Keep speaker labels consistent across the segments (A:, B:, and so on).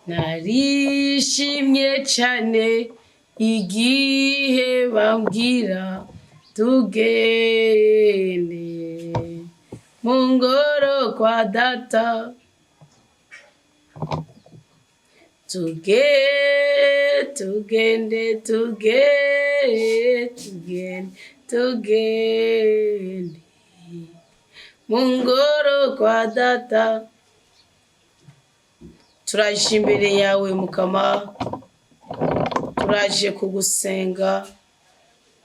A: Narishimye cyane igihe bambwira tugende mu ngoro kwa data. Tuge tugende tuge tugende tugende mu ngoro kwa data. Turaje imbere yawe Mukama, turaje kugusenga,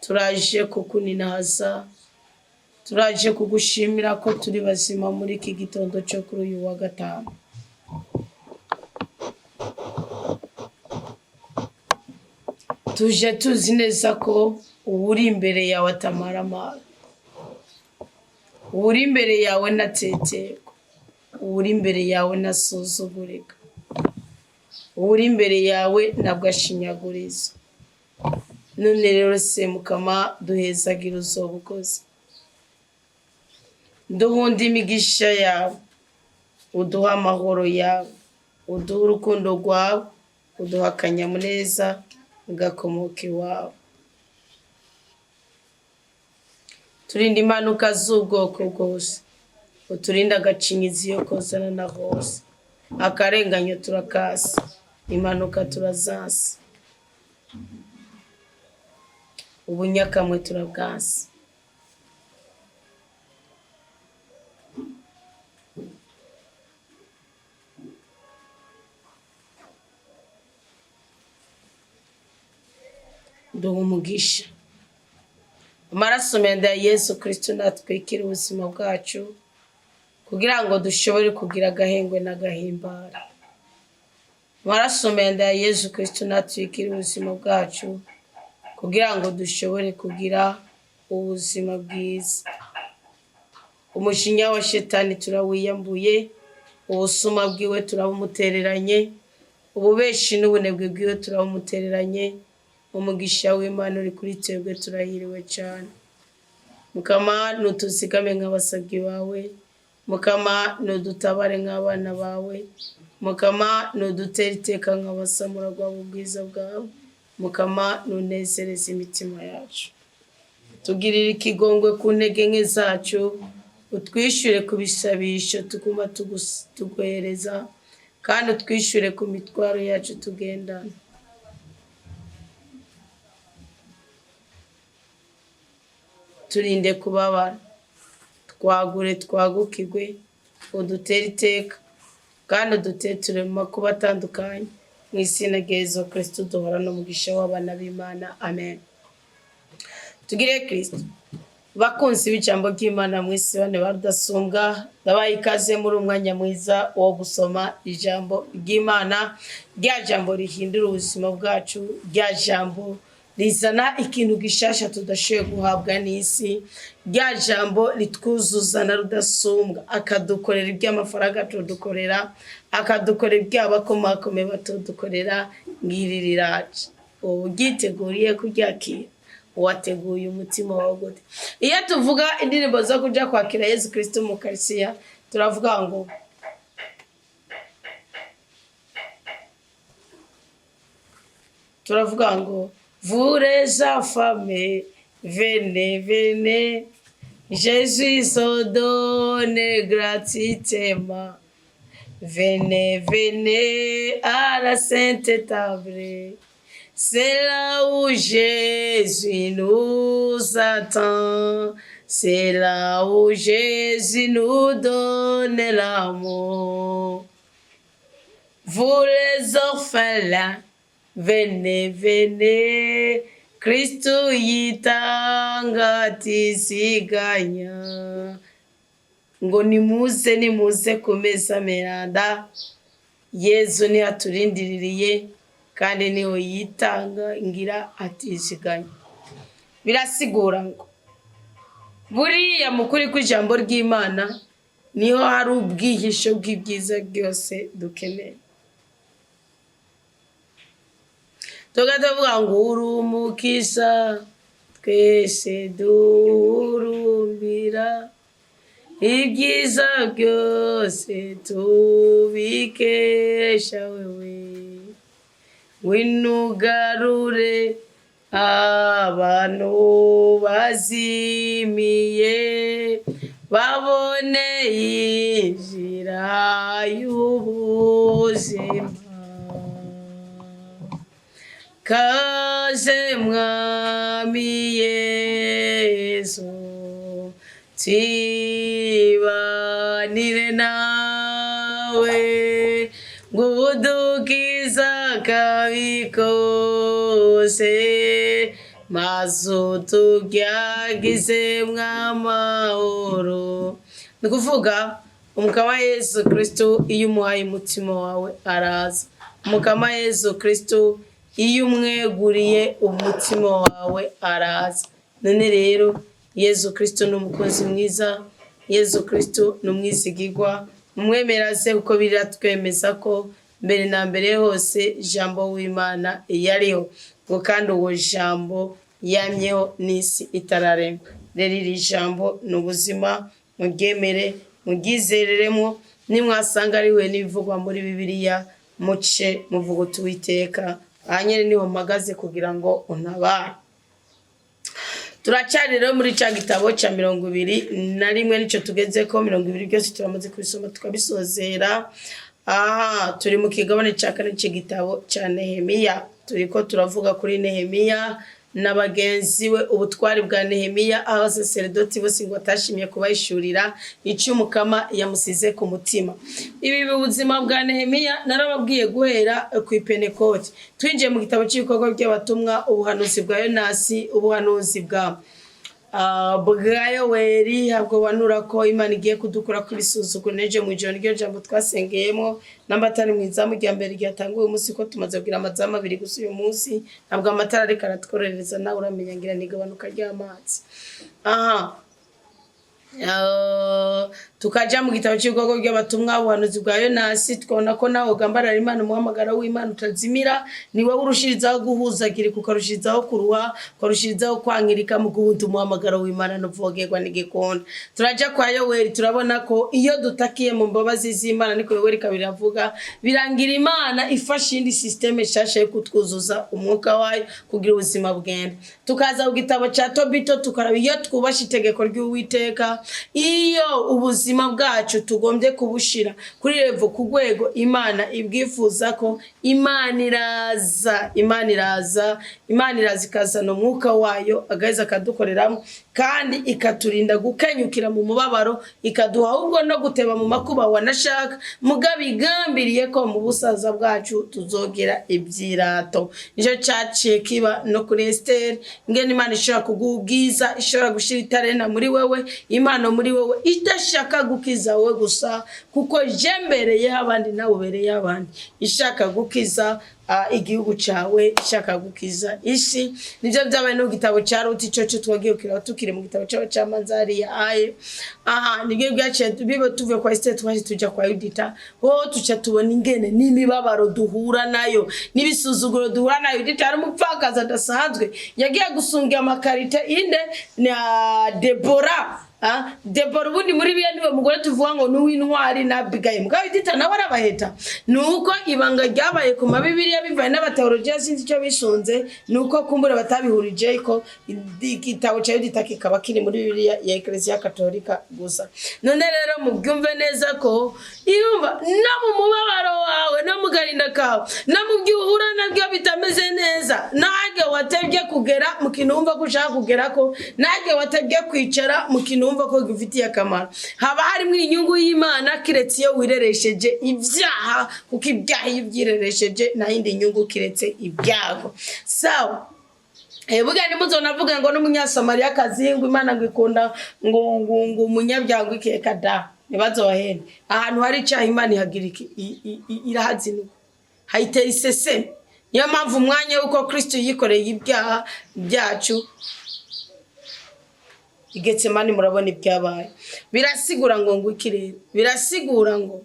A: turaje kukuninahaza, turaje kugushimira ko turi bazima muri iki gitondo cyo kuri uyu wa gatanu. Tuje tuzi neza ko uwuri imbere yawe atamaramara, uwuri imbere yawe ntateterwa, uwuri imbere yawe ntasuzugurika, uwuri imbere yawe ntabwo ashinyaguriza. None rero Semukama, duhezagira uzoba ukoze, duhunda imigisha yawe, uduha amahoro yawe, uduha urukundo rwawe, uduha akanyamuneza gakomoka iwawe. Turinde impanuka z'ubwoko bwose, uturinde agacinyizi iyo kozana na hose, akarenganyo turakasa, impanuka turazasa, ubunyakamwe turabwasa. Duha umugisha. Amaraso meza ya Yesu Kristo natwikire ubuzima bwacu kugira ngo dushobore kugira agahengwe n'agahimbara. Amaraso meza ya Yesu Kristo natwikire ubuzima bwacu kugira ngo dushobore kugira ubuzima bwiza. Umujinya wa shetani turawiyambuye, ubusuma bwiwe turabumutereranye, ububeshi n'ubunebwe bwiwe turabumutereranye. Umugisha w'Imana uri kuri twebwe, turahiriwe cyane. Mukama, nutuzigame nk'abasabyi bawe, Mukama, nudutabare nk'abana bawe, Mukama, nudutere iteka nk'abasamuragwa b'ubwiza bwawe, Mukama, nunezereze imitima yacu. Tugirire ikigongwe ku ntege nke zacu, utwishyure ku bisabisho tuguma tuguhereza, kandi utwishyure ku mitwaro yacu tugendana. Turinde kubabara, twagure twagukirwe, udutere iteka kandi uduteture mu makuba atandukanye. Mu izina rya Yesu Kristo duhorane umugisha w'abana b'Imana, amen. Tugire Kristo. Bakunzi b'ijambo ry'Imana mw'isi bane ba Rudasumbwa, ndabaha ikaze muri umwanya mwiza wo gusoma ijambo ry'Imana, rya jambo rihindura ubuzima bwacu, rya jambo rizana ikintu gishasha tudashoboye guhabwa n'isi, rya jambo ritwuzuza na Rudasumbwa, akadukorera iby'amafaranga atudukorera, akadukorera iby'abakomakome batudukorera. Ngiri riraje, ubu ryiteguriye kuryakira, wateguye umutima wawe gute? Iyo tuvuga indirimbo zo kuja kwakira Yesu Kristo mu Karisiya, turavuga ngo vous les affamés, venez, venez, Jésus se donne gratuitement. Venez, venez à la sainte table. C'est là où Jésus nous attend. C'est là où Jésus nous donne l'amour. Vous les orphelins, venez, venez, Kristo yitanga atiziganya. Ngo nimuze, nimuze ku meza meranda, Yezu niho aturindiririye kandi niho yitanga ngira atiziganya. Birasigura ngo buriya mu kuri kw'ijambo ry'Imana niho hari ubwihisho bw'ibyiza byose dukeneye. Tukavuga ngo uri umukiza twese duhurumbira, ibyiza byose tubikesha wewe. Ngwino ugarure abantu bazimiye, babone inzira y'ubuzima. Kaze Mwami Yesu, twibanire nawe, ngudukiza akabi kose, maze utubyagize mw'amahoro. Ni ukuvuga Umukama Yesu Kristo, iyo umuhaye umutima wawe araza. Umukama Yesu Kristo, iyo umweguriye umutima wawe araza. None rero Yesu Kristo ni umukozi mwiza, Yesu Kristo ni umwizigirwa, umwemera se, kuko biratwemeza ko mbere na mbere hose Jambo w'Imana yariho, ngo kandi uwo Jambo yamyeho n'isi itararemwa. Rero iri jambo ni ubuzima, muryemere, muryizereremo. Nimwasanga rihuye n'ibivugwa muri Bibiliya, muce muvuga uti: "Uwiteka, aha nyene niho mpagaze kugira ngo untabare." Turacyari rero muri cya gitabo cya 21, nicyo tugeze ko 20 byose turamaze kubisoma tukabisozera. Aha turi mu kigabane cya kane cy'igitabo cya Nehemiya. Turiko turavuga kuri Nehemiya na bagenzi we, ubutwari bwa Nehemiya, aho abasaseredoti bose ngo batashimye kubahishurira icyo Umukama yamusize ku mutima. Ibi buzima bwa Nehemiya narababwiye guhera ku Ipentekoti, twinjiye mu gitabo cy'ibikorwa by'abatumwa, ubuhanuzi bwa Yonasi, ubuhanuzi bwa Yoweri, habwo banura ko Imana igiye kudukura ko ibisuzuguro. Neje mu ijoro ryo jambo twasengeyemo n'amatara mu izamu rya mbere ryatanguye umunsi, ko tumaze kugira amazamu abiri gusa uyu munsi. Ntabwo amatara ariko aratworohereza, nawe uramenya ngira ni igabanuka ry'amazi. Aha tukaja mu gitabo cy'ibikorwa by'abatumwa, ubuhanuzi bwa Yonasi, tukabona ko nawe ugambarara Imana, umuhamagaro w'Imana utazimira, ni wowe urushirizaho guhuzagirika, ukarushirizaho kuruha, ukarushirizaho kwangirika mu guhunda umuhamagaro w'Imana n'uvogerwa n'igikunda. Turaja kwa Yoweri, turabona ko iyo dutakiye mu mbabazi z'Imana, niko Yoweri 2 avuga, birangira Imana ifashe iyindi système nshasha yo kutwuzuza umwuka wayo kugira ubuzima bugenda. Tukaza ku gitabo cya Tobito, tukaraba iyo twubashe itegeko ry'Uwiteka, iyo ubuzima bwacu tugombye kubushira kuri level, ku rwego Imana ibwifuza ko, Imana iraza, Imana iraza, Imana iraza ikazana umwuka wayo, agaheza akadukoreramo, kandi ikaturinda gukenyukira mu mubabaro, ikaduha ahubwo no guteba mu makuba wanashaka, mugabo igambiriye ko mu busaza bwacu tuzogera ibyirato. Nicyo cyaciye kiba no kuri Esiteri, ingene Imana ishobora kuguha ubwiza, ishobora gushyira itarena muri wewe, impano muri wewe, idashaka gukiza wowe gusa, kuko jembereyeho abandi nawe ubereyeho abandi, ishaka gukiza igihugu cyawe, ishaka gukiza isi. Nibyo byabaye no mu gitabo cya Ruti, cyo cyo twagiye kureba tukiri mu gitabo cy'abacamanza hariya aye. Aha nibyo byaciye biba. Tuvuye kwa Esiteri, twaje tujya kwa Yudita, ho tuca tubona ingene n'imibabaro duhura nayo n'ibisuzuguro duhura nayo. Yudita yari umupfakazi adasanzwe, yagiye gusunga amakarite inde na Debora. Debora ubundi muri biya niwe mugore tuvuga ngo nuw'intwari na Abigail, mugabo Yudita nawe arabaheta. Nuko ibanga ryabaye ku mabibiriya bivaye n'abateologiya, sinzi icyo bisunze, nuko kumbura batabihurije ko igitabo cya Yudita kikaba kiri muri Bibiliya ya Eklesiya Katolika gusa. None rero mubyumve neza ko irumva no mu mubabaro wawe, no mu gahinda kawe, no mu byo uhura nabyo bitameze neza, ntage watebye kugera mu kintu wumva ko ushaka kugera, ko ntage watebye kwicara mu kintu wumva ko gifitiye akamaro, haba harimo inyungu y'Imana, kiretse iyo wireresheje ibyaha, kuko ibyaha iyo ubyireresheje nta yindi nyungu kiretse ibyago. Sawa. Burya ntimuzonavuge ngo n'umunyasamariyakazi ngo Imana ngo ikunda ngo umunyabyaha ngo ikeka da, ntibazobahende. Ahantu hari icyaha Imana ihagira irahazinuka, hayitera iseseme. Niyo mpamvu umwanya w'uko Kristo yikoreye ibyaha byacu i Getsemani, murabona ibyabaye. Birasigura ngo iki rero? Birasigura ngo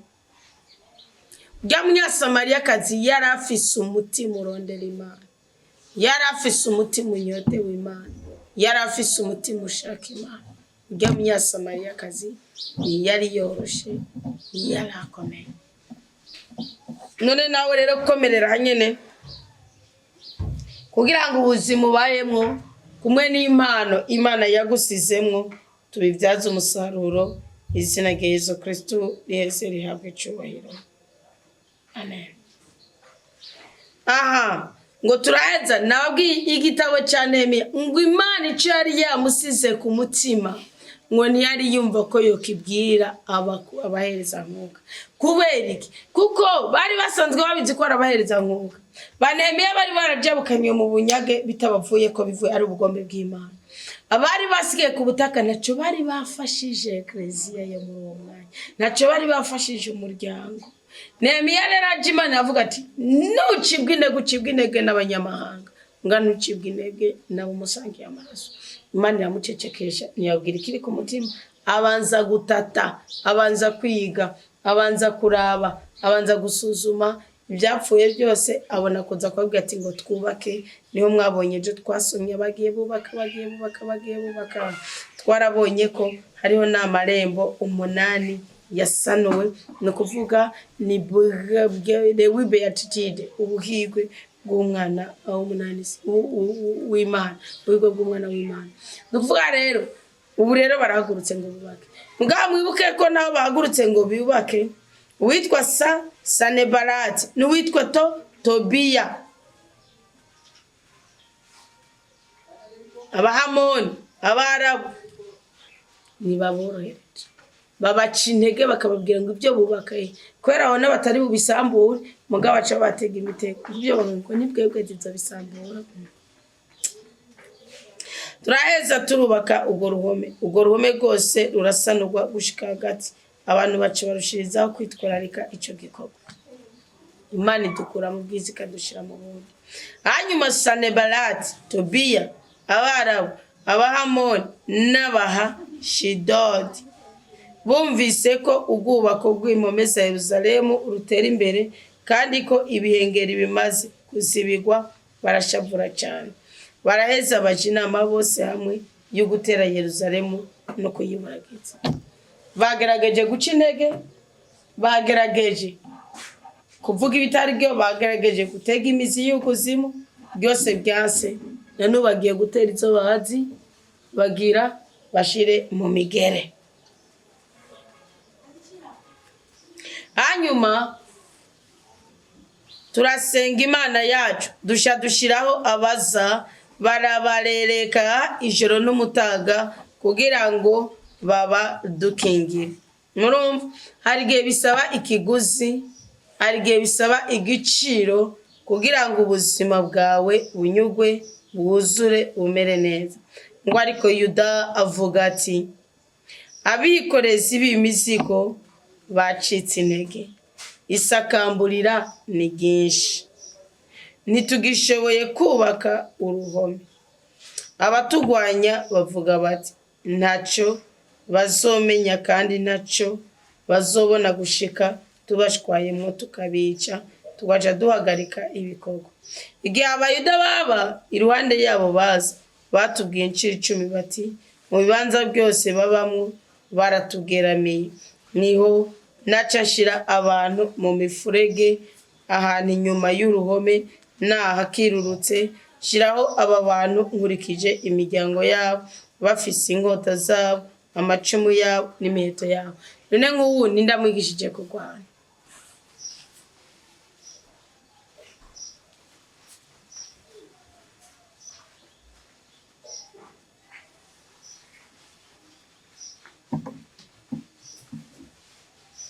A: rya munyasamariyakazi yari afise umutima urondera Imana, yari afise umutima unyotewe Imana, yari afise umutima ushaka Imana. Urya munyasamariyakazi ntiyari yoroshe, yari akomeye. None nawe rero komerera hanyene. Kugira ngo ubuzima ubayemwo kumwe n'impano Imana yagusizemwo tubibyaze umusaruro. Izina rya Yesu Kristo riheze rihabwe icyubahiro. Amen. Aha ngo turaheza, nababwiye igitabo cya Nehemiya ngo Imana icyo yari yamusize ku mutima ngo ntiyari yumva ko yokibwira abaherezankunga. Kubera iki? Kuko bari basanzwe babizi ko ari abaherezankunga ba Nehemiya bari barajabukanywe mu bunyage bitabavuye ko bivuye ari ubugombe bw'Imana. Abari basigaye ku butaka ntacyo bari bafashije ekereziya yo muri uwo mwanya, ntacyo bari bafashije umuryango. Nehemiya rero aje, Imana avuga ati: "Nucibwa intege, ucibwa intege n'abanyamahanga, nga ntucibwa intege nabo musangiye amaraso." Imana iramucecekesha, ntiyabwira ikiri ku mutima. Abanza gutata, abanza kwiga, abanza kuraba, abanza gusuzuma ibyapfuye byose, abona kuza kubabwira ati ngo twubake. Niho mwabonye ejo twasomye bagiye bubaka, bagiye bubaka, bagiye bubaka. Twarabonye ko hariho n'amarembo 8 yasanuwe, ni ukuvuga ni lewi beatitude, ubuhigwe bw'umwana w'umunani w'Imana, ubuhigwe bw'umwana w'Imana. Ni ukuvuga rero ubu rero barahagurutse ngo bubake. Ngaha mwibuke ko nabo bahagurutse ngo bubake, uwitwa Sanebalati n'uwitwa Tobiya, Abahamoni, Abarabu ntibaborohereje, babaca intege, bakababwira ngo ibyo bubaka kubera babona batari bubisambure, mugabo baca batega imitego ibyo bavuga ngo ni bwebwe bisambura. Turaheza turubaka urwo ruhome, urwo ruhome rwose rurasanurwa gushika hagati, abantu baca barushirizaho kwitwararika ico gikorwa. Imana idukura mu bwiza ikadushira mu bundi. Hanyuma Sanebalati, Tobiya, Abarabu, Abahamoni n'abaha Shidodi bumvise ko ubwubako bw'impome za Yerusalemu rutera imbere kandi ko ibihengeri bimaze kuzibigwa, barashavura cyane. Baraheza baja inama bose hamwe yo gutera Yerusalemu no kuyiburagiza. Bagerageje guca intege, bagerageje kuvuga ibitari byo, bagerageje gutega imizi y'ukuzimu, byose byanse. Na n'ubu bagiye gutera izo bazi bagira bashire mu migere. Hanyuma turasenga Imana yacu, dusha dushiraho abaza barabarereka ijoro n'umutaga kugira ngo babadukingire. Murumva, hari igihe bisaba ikiguzi, hari igihe bisaba igiciro kugira ngo ubuzima bwawe bunyugwe, bwuzure, bumere neza. Ngo ariko Yuda avuga ati: "Abikorezi b'imizigo bacitse intege, isakamburira ni ryinshi, ntitugishoboye kubaka uruhome. Abatugwanya bavuga bati: 'Ntacyo bazomenya kandi ntacyo bazobona gushika tubashwayemwo tukabica, tugaca duhagarika ibikorwa.'" Igihe Abayuda baba iruhande yabo baza batubwiye inshuro 10 bati: "Mu bibanza byose babamwo baratugeramiye." Niho naca nshira abantu mu mifurege ahantu inyuma y'uruhome nahakirurutse, shiraho aba bantu nkurikije imiryango yabo, bafise inkota zabo, amacumu yabo n'imiheto yabo. None nk'ubu nindamwigishije kurwana?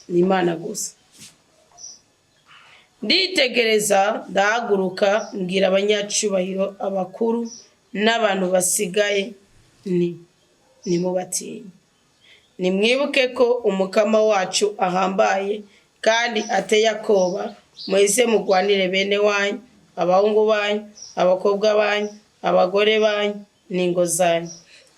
A: Ni Imana gusa. Nditegereza, ndahaguruka, mbwira abanyacubahiro, abakuru n'abantu basigaye ni: "Nimubatinye, nimwibuke ko Umukama wacu ahambaye kandi ateye akoba. Muheze mugwanire bene wanyu, abahungu banyu, abakobwa banyu, abagore banyu n'ingo zanyu.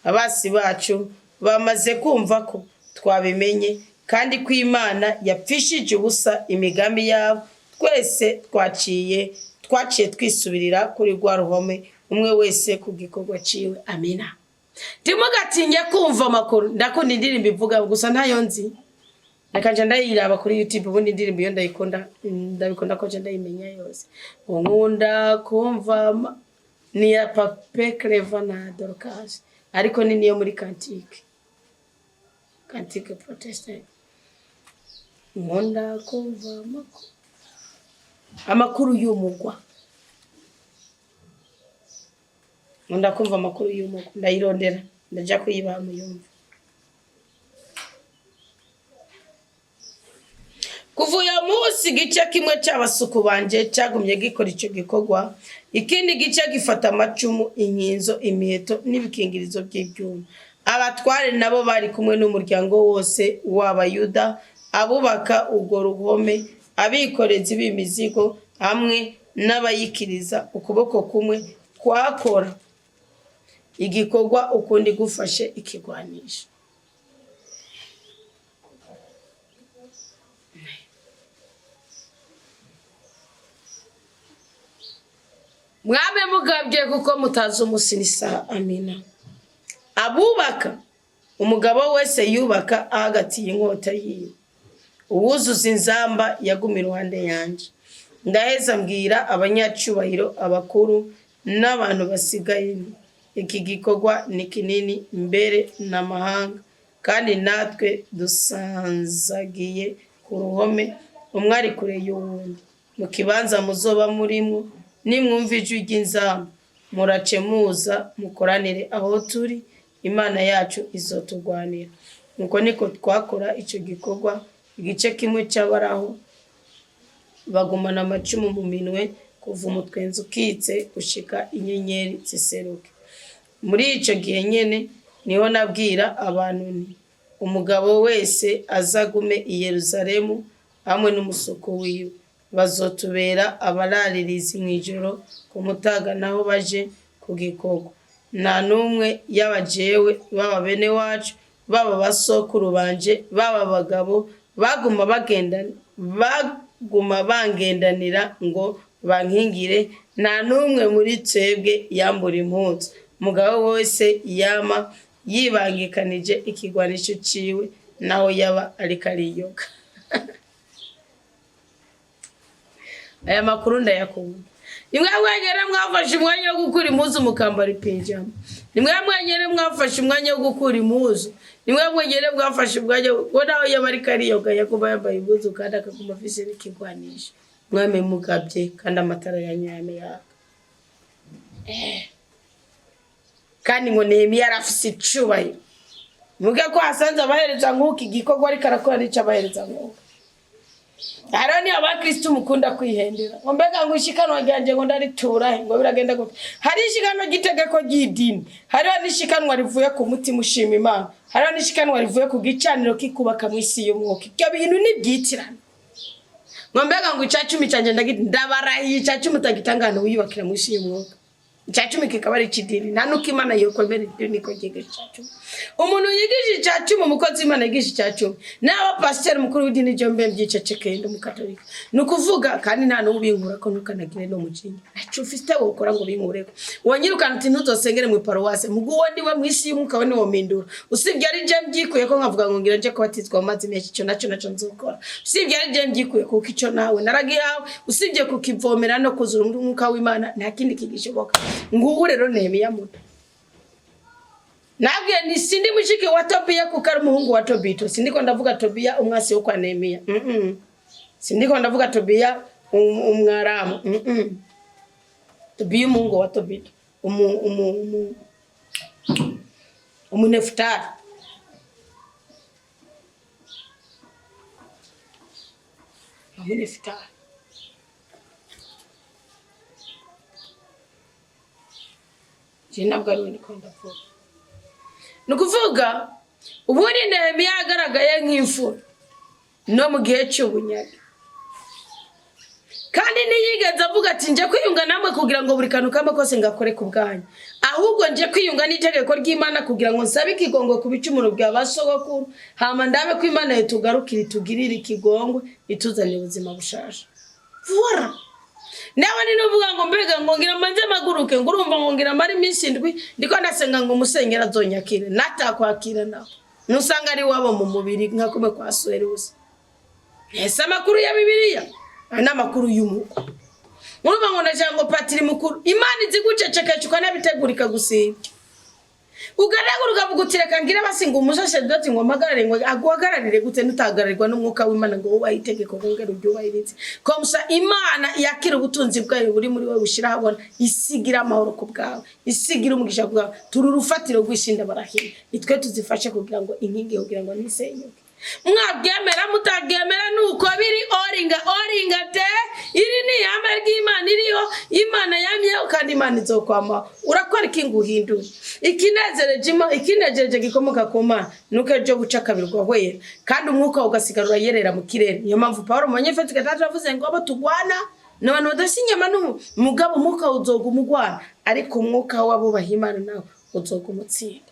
A: Abasi bacu bamaze kumva ko twabimenye kandi ko Imana yapfishije ubusa imigambi yabo." Twese twaciye twisubirira kuri rwa ruhome, umwe wese ku gikorwa ciwe. Amina. Ntimugatinye kumva amakuru. Ndakunda indirimbo ivuga gusa, ntayo nzi, reka nja ndayiraba kuri YouTube. Ubundi indirimbo iyo ndayikunda, ndabikunda ko nja ndayimenya yose. Ngo nkunda kumva Ni iya Pape Clever na Dorcas, ariko ni niyo muri Cantique, Cantique Protestant. Nkunda kumva amakuru y'umugwa, nkunda kumva amakuru y'umugwa, ndayirondera, ndaja kuyibaha muyumva. Kuva uyo munsi, igice kimwe cy'abasuku banje cyagumye gikora icyo gikorwa, ikindi gice gifata amacumu, inkinzo, imiheto n'ibikingirizo by'ibyuma. Abatware nabo bari kumwe n'umuryango wose w'Abayuda, abubaka urwo ruhome, abikorezi b'imizigo hamwe n'abayikiriza. Ukuboko kumwe kwakora igikorwa, ukundi gufashe ikigwanisho. Mwame mugabye, kuko mutazi umunsi n'isaha. Amina. Abubaka, umugabo wese yubaka ahagatiye inkota yiwe, uwuzuza inzamba yaguma iruhande yanjye. Ndaheza mbwira abanyacyubahiro, abakuru n'abantu basigaye nti: "Iki gikorwa ni kinini mbere n'amahanga, kandi natwe dusanzagiye ku ruhome, umwe ari kure y'uwundi. Mu kibanza muzoba murimo, nimwumva ijwi ry'inzamba, murace muza mukoranire aho turi. Imana yacu izotugwanira." Nuko niko twakora icyo gikorwa. Igice kimwe cy'abaraho bagumana amacumu mu minwe kuva umutwenzi ukitse gushika inyenyeri ziseruke. Muri icyo gihe nyene niho nabwira abantu nti: "Umugabo wese azagume i Yerusalemu hamwe n'umusuku wiwe, bazotubera abararirizi mw'ijoro, ku mutaga naho baje ku gikorwa. Nta n'umwe, yaba jewe, baba bene wacu, baba basokuru banje, baba abagabo baguma bangendanira ngo bankingire, nta n'umwe muri twebwe yambura impuzu. Umugabo wese yama yibangikanije ikigwanisho ciwe, naho yaba ariko ariyoga." Aya makuru ndayakunda. Nimwe mwenyene mwafashe umwanya wo gukura impuzu mukambara ipinjama. Nimwe mwenyene mwafashe umwanya wo gukura impuzu. Nimwe mwenyene mwafashe umwanya wo, naho yaba ariko ariyoga, yaguma yambaye impuzu kandi akaguma afise n'ikigwanisho. Mwame mugabye, kandi amatara yanyu yame yaka. Kandi ngo Nehemiya yari afise icubahiro. Muge ko hasanze abahereza nk'uko igikorwa ariko arakora n'ico abahereza nk'uko. Hariho niyo abakristu mukunda kwihendera ngo mbega ngo ishikanwa ryanje ngo ndaritura he, ngo biragenda gute? Hari ishikanwa ry'itegeko ry'idini, hariho n'ishikanwa rivuye ku mutima ushima Imana, hariho n'ishikanwa rivuye ku gicaniro kikubaka mu isi y'umwuka. Ibyo bintu nibyitirana ngo mbega ngo 10% canje ndabarahiye, 10% utagitangana wiyubakira mu isi y'umwuka. 10% kikaba ari ikidini. Nta nuko Imana yokwemera idini ko ryigisha 10%. Umuntu yigisha 10%, umukozi w'Imana yigisha 10%, naba pasiteri mukuru w'idini ryo mbe mbyicecekeye, ndi umukatolika, ni ukuvuga, kandi nta n'ubinkura ko ntukanagire no mujinya, ntaco ufite wokora ngo binkureko. Wonyirukana uti ntuzosengere mu paruwase, mugu uwo ndiwe mu isi y'umwuka we niwomindura, usibye ari je mbyikuye ko nkavuga ngo ngira nje kubatizwa mu mazi menshi. Ico naco nzokora, usibye ari je mbyikuye, kuko ico nawe naragihawe, usibye kukivomera no kuzura umwuka w'Imana, nta kindi kigishoboka. Ngubu rero Nehemiya muto nabwiye ni sindi mushiki wa Tobiya, kuko ari umuhungu wa Tobito. Sindiko ndavuga Tobiya umwasi wo kwa Nehemiya. Sindiko ndavuga Tobiya umwaramu. Tobiya umuhungu wa Tobito, umu umu umu umunefutari. Umunefutari. Je ntabwo ari we niko ndavuga. Ni ukuvuga ubundi Nehemiya yagaragaye nk'imfura no mu gihe cy'ubunyage, kandi ntiyigeze avuga ati nje kwiyunga namwe kugira ngo buri kantu kamwe kose ngakore ku bwanyu, ahubwo nje kwiyunga n'itegeko ry'Imana kugira ngo nsabe ikigongwe ku bicumuro bya ba sogokuru, hama ndabe ko Imana yatugarukira, itugirire ikigongwe, ituzanire ubuzima bushasha. Voilà. Nawe ni nuvuga ngo mbega ngo ngira mbanze maguruke, ngo urumva ngo ngira mara iminsi 7 ndiko ndasenga ngo umusenyera azonyakire, natakwakira nawe nusanga ari wabo mu mubiri nka kumwe kwa Suwerusi. Ese amakuru ya Bibiliya, aya ni amakuru y'umugwa. Urumva ngo ndashaka ngo patiri mukuru. Imana izi gucecekesha ukanabitegura ikagusibya, ugaragura ukavuga uti: "Reka ngira basi ngo umusaseredoti ngo mpagarare." Ngo aguhagararire gute nutahagararirwa n'Umwuka w'Imana ngo wubahe itegeko, wongere uryubahirize? Comme ça Imana yakira ubutunzi bwayo buri muri wowe, bushyira ahabona, isigira amahoro ku bwawe, isigira umugisha ku bwawe. Turi urufatiro rw'ishinda barahira, nitwe tuzifashe kugira ngo inkingi, kugira ngo ntisenyuke. Mwabyemera, mutabyemera, nuko biri. Oringa oringa te, iri ni ihame ry'Imana iriho, Imana yamyeho kandi Imana izokwamaho. Urakora iki ngo uhindure? Ikinezereje gikomoka ku Mana nuko ejo buca kabiri ugahwera kandi umwuka ugasigara urayerera mu kirere. Niyo mpamvu Paul mu Banyefeso 6 yavuze ngo abo tugwana ni abantu badasa inyama n'umu mugabo, umwuka uzoguma ugwana, ariko umwuka w'abubaha Imana nawe uzoguma utsinda.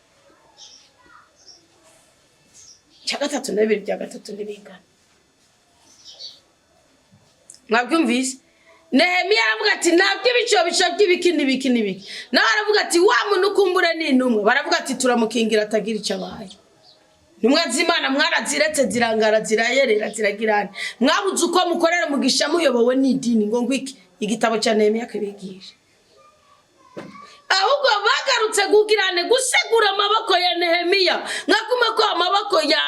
A: Cya gatatu na bibiri bya gatatu ntibingana. Mwabyumvise? Nehemiya aravuga ati: "Ntabwo ibicobisho by'ibiki n'ibiki n'ibiki." Nawe aravuga ati: "Wa muntu ukumbure ni intumwa." Baravuga ati: "Turamukingira atagira icyo abaye." Intumwa z'Imana mwaraziretse zirangara, zirayerera, ziragirana. Mwabuze uko mukorera umugisha muyobowe n'idini ngo ngwiki igitabo cya Nehemiya kibigisha. Ahubwo bagarutse kugirane gusegura amaboko ya Nehemiya, nkakuma ko amaboko ya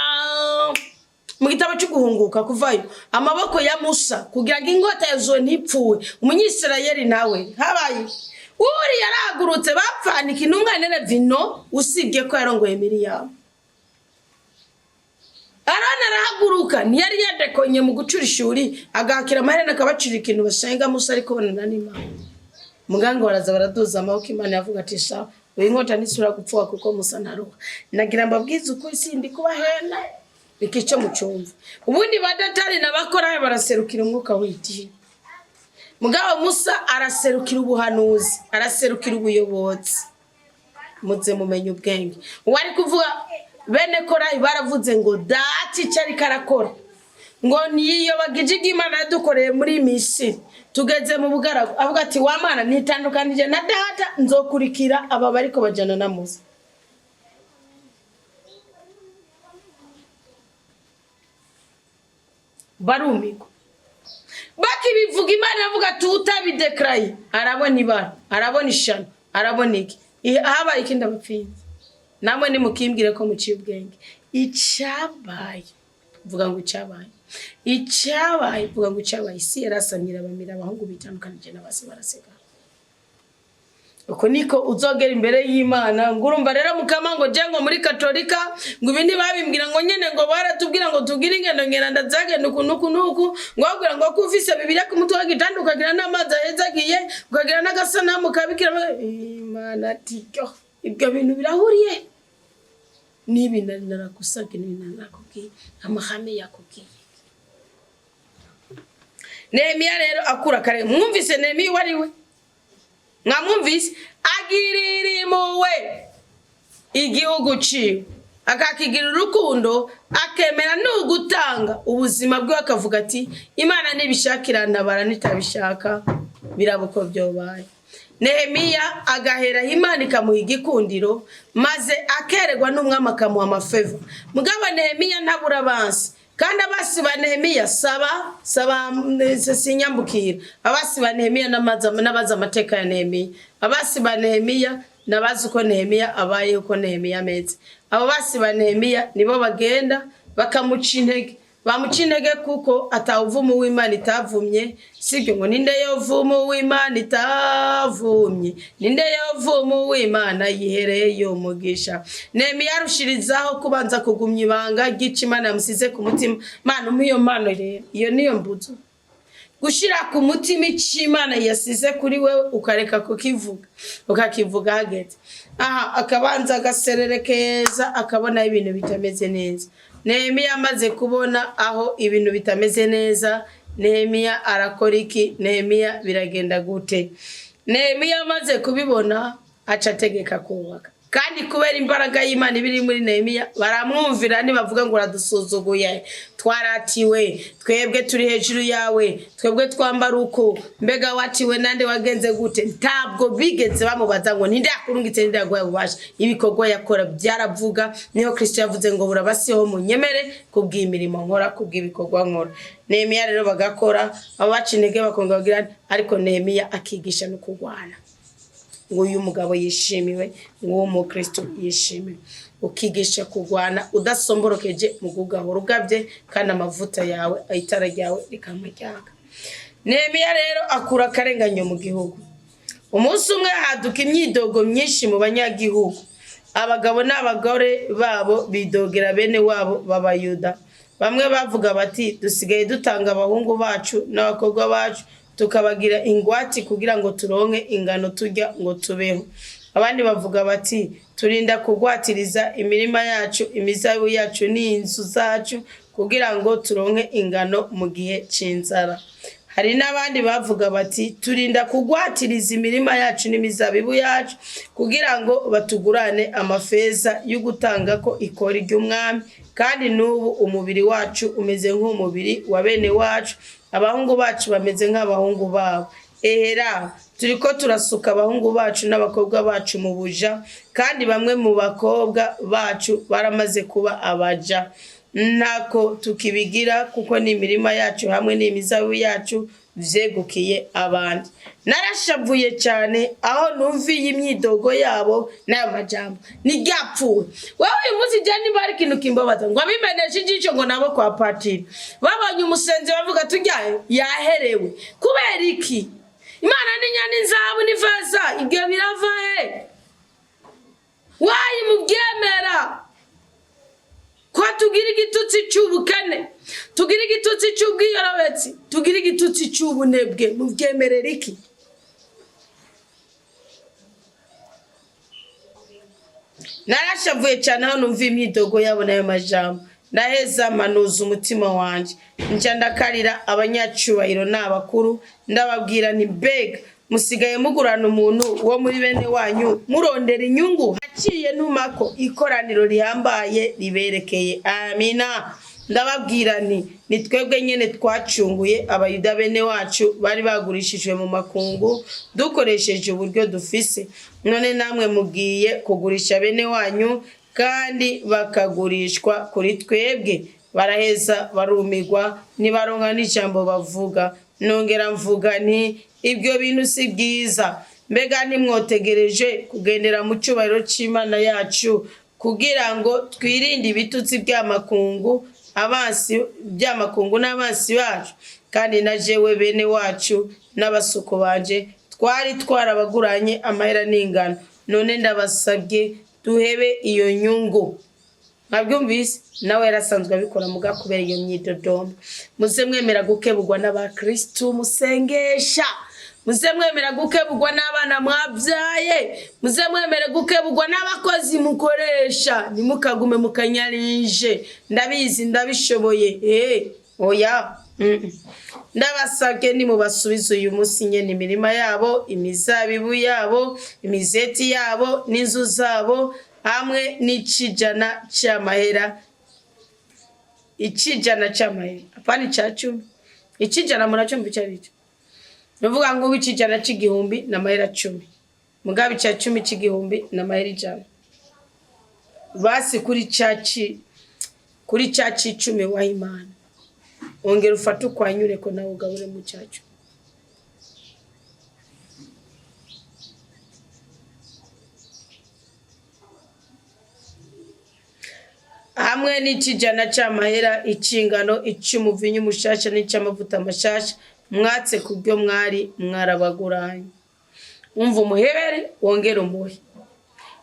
A: mu gitabo cyo guhunguka kuvayo, amaboko ya Musa kugira ngo inkota ya Yozuwe ntipfuwe. Umunyisirayeli nawe habaye uri yarahagurutse bapfanika intumwa nene vino, usibye ko yarongoye Miriyamu. Aroni arahaguruka, ntiyari yadekonye mu gucura ishuri, agahakira amaherena, akabacurira ikintu basenga. Musa ariko bonana n'Imana, muganga baraza baraduza amaboko. Imana yavuga ati: "Sawa, uyu nkota ntisubira gupfuka kuko Musa ntaruha." Nagira mbabwize ukuri, sindi kubahenda, ikico mucumva. Ubundi ba Datani n'abakorahe baraserukira umwuka w'idini, mugabo Musa araserukira ubuhanuzi, araserukira ubuyobozi. Muze mumenye ubwenge. Uwari kuvuga bene Korahi baravuze ngo data icyo ariko arakora, ngo niyiyobagije ibyo Imana yadukoreye muri Misiri, tugeze mu bugaragu. Avuga ati: "Wa Mana, nitandukanije na data, nzokurikira aba bariko bajana na Musa." Barumigwa bakibivuga. Imana iravuga ati: "Utabidekaraye arabona ibara, arabona ishano, arabona iki." Habaye ikindi abapfinzi namwe nimukimbwire ko muciye ubwenge. Icyabaye, vuga ngo icyabaye, icyabaye, vuga ngo icyabaye. Isi yarasamye irabamira, abahungu bitandukanije n'abasi barasigara. Uko niko uzogera imbere y'Imana ngo urumva rero mukama, ngo je ngo muri Katolika, ngo ibi ntibabimbwira, ngo nyene ngo baratubwira ngo tugire ingendo ngenda zagenda uku nuku nuku, ngo babwira ngo ko ufise Bibiliya ku mutwe w'igitanda, ukagira n'amazi ahezagiye, ukagira n'agasanamu kabikira Imana. Ati: "Ryo ibyo bintu birahuriye n'ibi nari naragusabye, n'ibi nari narakubwiye, amahame yakubwiye?" Nehemiya rero akura kare. Mwumvise Nehemiya uwo ari we? Mwamwumvise? Agirira impuhwe igihugu ciwe, akakigira urukundo, akemera n'ugutanga ubuzima bwe, akavuga ati: "Imana nibishaka irantabara, nitabishaka biraba uko byobaye." Nehemiya agaheraho, Imana ikamuha igikundiro, maze akererwa n'umwami akamuha amafavor. Mugabo Nehemiya ntabura abansi, kandi abasi ba Nehemiya saba saba sinyambukira. Abasi ba Nehemiya n'abazi amateka ya Nehemiya, abasi ba Nehemiya nabazi uko Nehemiya abaye, uko Nehemiya ameze. Abo basi ba Nehemiya nibo bagenda bakamuca intege, bamuca intege kuko atawuvuma uw'Imana itavumye. Sibyo? Ngo ninde yovuma uw'Imana itavumye? Ninde yovuma uw'Imana yihereye umugisha? Nehemiya arushirizaho kubanza kugumya ibanga ry'ico Imana yamusize ku mutima. Mana, umpe iyo mpano rero, iyo niyo mbuzo, gushira ku mutima icyo Imana yasize kuri wewe, ukareka kukivuga, ukakivuga hageze aha. Akabanza agasererekeza, akabona ibintu bitameze neza. Nehemiya amaze kubona aho ibintu bitameze neza, Nehemiya arakora iki? Nehemiya biragenda gute? Nehemiya amaze kubibona, aca ategeka kubaka. Kandi kubera imbaraga y'Imana ibiri muri Nehemiya, baramwumvira. Ntibavuga ngo uradusuzuguye, twaratiwe, twebwe turi hejuru yawe, twebwe twambara uko, mbega watiwe nande, wagenze gute? Ntabwo bigeze bamubaza ngo ninde yakurungitse, ninde yaguhaye ububasha. Ibikorwa yakora byaravuga. Niho Kristo yavuze ngo burabasiho munyemere kubw'imirimo nkora, kubw'ibikorwa nkora. Nehemiya rero bagakora, ababaca intege bakongera bagira, ariko Nehemiya akigisha no kurwana. Ngo uyu mugabo yishimiwe, ngo uwo mukristo yishimiwe. Ukigisha kurwana udasomborokeje, mu kugahora ugabye, kandi amavuta yawe, itara ryawe rikamujyaka. Nehemiya rero akura akarenganyo mu gihugu. Umunsi umwe haduka imyidogo myinshi mu banyagihugu. Abagabo n'abagore babo bidogera bene wabo b'Abayuda. Bamwe bavuga bati: "Dusigaye dutanga abahungu bacu n'abakobwa bacu, tukabagira ingwati kugira ngo turonke ingano turya ngo tubeho." Abandi bavuga bati: "Turinda kugwatiriza imirima yacu, imizabibu yacu n'inzu zacu kugira ngo turonke ingano mu gihe c'inzara." Hari n'abandi bavuga bati: "Turinda kugwatiriza imirima yacu n'imizabibu yacu kugira ngo batugurane amafeza yo gutanga ko ikori ry'umwami. Kandi n'ubu umubiri wacu umeze nk'umubiri wa bene wacu, abahungu bacu bameze nk'abahungu babo. Ehera turiko turasuka abahungu bacu n'abakobwa bacu mu buja, kandi bamwe mu bakobwa bacu baramaze kuba abaja. Ntako tukibigira, kuko n'imirima yacu hamwe n'imizabibu yacu vyegukiye abandi." Narashavuye cyane aho numviye imyidogo yabo n'ayo majambo ntiryapfuwe. Wowe uyu munsi jya, niba hari ikintu kimbabaza, ngo abimeneshe ijisho ngo nabo kwa patiri babonye umusenzi bavuga tujya yaherewe. Kubera iki? Imana n'inyana, inzahabu n'ifeza, ibyo birava he? Wayi mubyemera ko tugira igitutsi cy'ubukene, tugira igitutsi cy'ubwiyorobetsi, tugira igitutsi cy'ubunebwe, mubyemerera iki? Narashavuye cyane aho numva imyidogo yabo n'ayo majambo. Ndaheza manuza umutima wanjye, nca ndakarira abanyacyubahiro n'abakuru, ndababwira nti: "Mbega musigaye mugurana umuntu wo muri bene wanyu murondera inyungu?" Haciye ntumako ikoraniro rihambaye riberekeye. Amina. Ndababwira nti: "Ni twebwe nyine twacunguye Abayuda bene wacu bari bagurishijwe mu makungu dukoresheje uburyo dufise. None namwe mugiye kugurisha bene wanyu, kandi bakagurishwa kuri twebwe." Baraheza barumigwa, ntibaronka n'ijambo bavuga. Nongera mvuga nti: "Ibyo bintu si byiza. Mbega ntimwotegereje kugendera mu cyubahiro cy'Imana yacu kugira ngo twirinde ibitutsi by'amakungu, abansi by'amakungu n'abansi bacu? Kandi na jewe bene wacu n'abasuku banje twari twarabaguranye amahera n'ingano. None ndabasabye, duhebe iyo nyungu." Mwabyumvise, nawe yarasanzwe abikora muga kubera iyo myidodomba. Muze mwemera gukebugwa n'abakristu musengesha, muze mwemera gukebugwa n'abana mwabyaye, muze mwemere gukebugwa n'abakozi mukoresha. Ntimukagume mukanyarinje "ndabizi, ndabishoboye". Oya. Ndabasabye, nimubasubize uyu munsi nyene imirima yabo, imizabibu yabo, imizeti yabo n'inzu zabo, hamwe n'icijana c'amahera. Icijana c'amahera, apana ica 10, icijana. Muracumva ico arico? Nuvuga ngo ubu icijana c'igihumbi ni amahera 10, mugabo ica 10 c'igihumbi ni amahera 100. Basi kuri ca c'icumi waha Imana, ongera ufate ukwanyure ko nawe ugabure mu cacu. Hamwe n'icijana c'amahera, icingano, ic'umuvinyu mushasha n'ic'amavuta mashasha mwatse kubyo mwari mwarabaguranye. Umva, umuhebere wongere umuhe.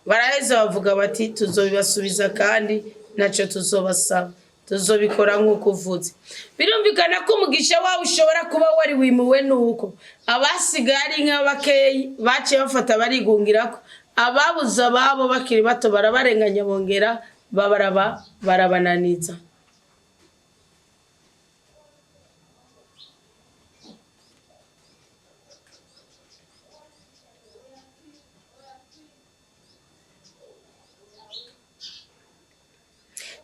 A: Baraheza bavuga bati: "Tuzobibasubiza kandi ntacyo tuzobasaba, tuzobikora nk'uko uvuze." Birumvikana ko umugisha wawe ushobora kuba wari wimuwe nuko abasigaye ari nka bakeyi baciye bafata barigungirako. Ababuze ababo bakiri bato barabarenganya, bongera babaraba barabananiza.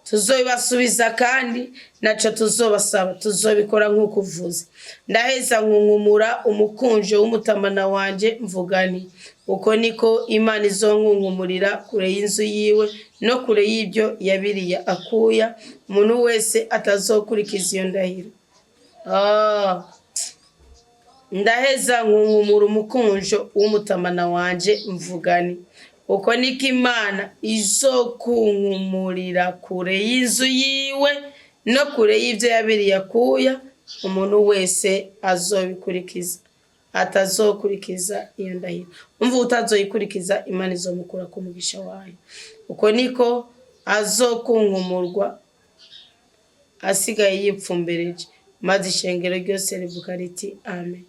A: Tuzobibasubiza kandi naco tuzobasaba, tuzobikora nk'uko uvuze. Ndaheza nkunkumura umukunjo w'umutamana wanje, mvuga nti: Uko niko Imana izonkunkumurira kure y'inzu yiwe no kure y'ibyo yabiriye akuya, umuntu wese atazokurikiza iyo ndahiro. Ndaheza nkunkumura umukunjo w'umutamana wanje, mvuga nti: Uko niko Imana izokunkumurira kure y'inzu yiwe no kure y'ibyo yabiriye akuya, umuntu wese azobikurikiza, atazokurikiza iyo ndahiro. Umva, utazoyikurikiza, Imana izomukura ku mugisha wayo. Uko niko azokunkumurwa asigaye yipfumbereje. Maze ishengero ryose rivuga riti: Amen.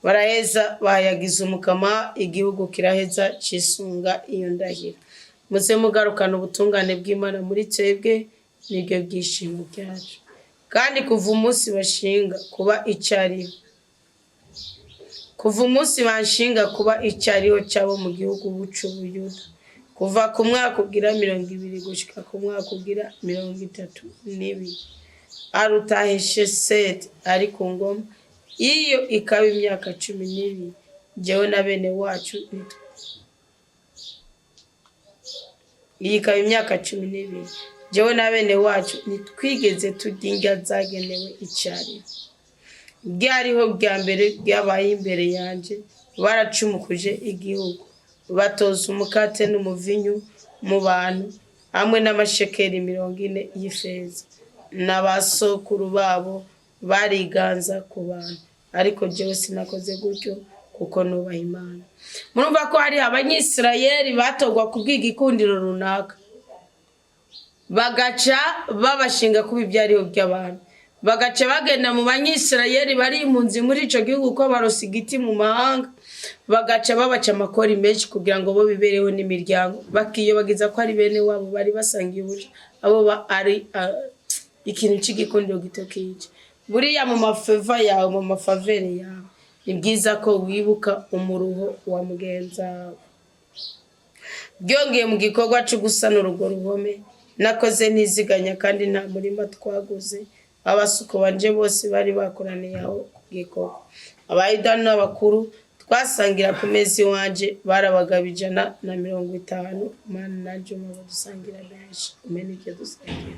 A: Baraheza bahayagiza Umukama, igihugu kiraheza cisunga iyo ndahiro. Muze mugarukana ubutungane bw'Imana muri twebwe, nibyo byishimo byacu. Kandi kuva umunsi bashinga kuba icyariho, kuva umunsi banshinga kuba icyariho cyabo mu gihugu c'Ubuyuda, kuva ku mwaka ugira 20 gushika ku mwaka ugira 32 Arutahesheseti ari ku ngoma, iyo ikaba imyaka 12, jewe na bene wacu, iyi ikaba imyaka 12, jewe na bene wacu ntitwigeze turya indya zagenewe icyariho. Ryariho rya mbere ryabaye imbere yanje, baracumukuje igihugu, batoza umukate n'umuvinyu mu bantu hamwe n'amashekeli 40 y'ifeza, na ba sokuru babo bariganza ku bantu, ariko jewe sinakoze gutyo kuko nubaha Imana. Murumva ko hari Abanyisirayeli batorwa kubw'igikundiro runaka, bagaca babashinga kuba ibyariho by'abantu, bagaca bagenda mu Banyisirayeli bari impunzi muri ico gihugu, ko barosa igiti mu mahanga, bagaca babaca amakori menshi kugira ngo bo bibereho n'imiryango, bakiyobagiza ko ari bene wabo bari basangiye ubuja, abo ari ikintu c'igikundiro gito kije. Buriya mu ma faveur yawe, mu ma faveur yawe, ni byiza ko wibuka umuruho wa mugenzawe. Byongeye, mu gikorwa cyo gusanura urwo ruhome, nakoze ntiziganya, kandi nta murima twaguze. Abasuku banje bose bari bakoraniye aho ku gikorwa. Abayuda n'abakuru twasangira ku meza iwanje bari abagabo 150. Mana, nanjye umwe dusangira benshi, umenye ibyo dusangira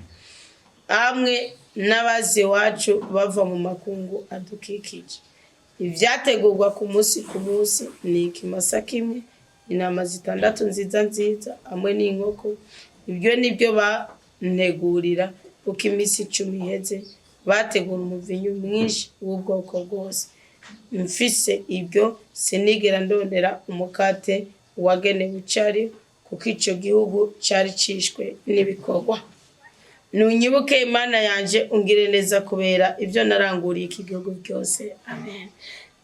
A: hamwe n'abazi iwacu bava mu makungu adukikije. Ibyategurwa ku munsi ku munsi ni ikimasa kimwe, intama zitandatu nziza nziza hamwe n'inkoko. Ibyo nibyo bantegurira uko iminsi 10 iheze. Bategura umuvinyu mwinshi w'ubwoko bwose. Mfise ibyo, sinigera ndondera umukate wagenewe icari, kuko ico gihugu cari cishwe n'ibikorwa. Nunyibuke, Imana yanje, ungire neza kubera ibyo naranguriye iki gihugu byose. Amen.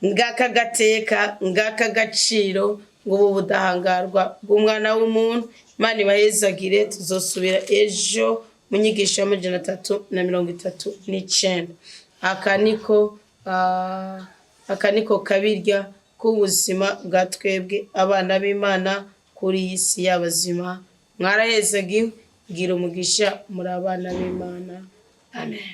A: Ngaka gateka, ngaka gaciro, ngo ubu budahangarwa bw'umwana w'umuntu. Imana ibahezagire. Tuzosubira ejo mu nyigisho y'339. Aka niko kabirya k'ubuzima bwa twebwe abana b'Imana kuri iyi si y'abazima. Mwarahezagiwe, gira umugisha, muri abana b'Imana. Amen.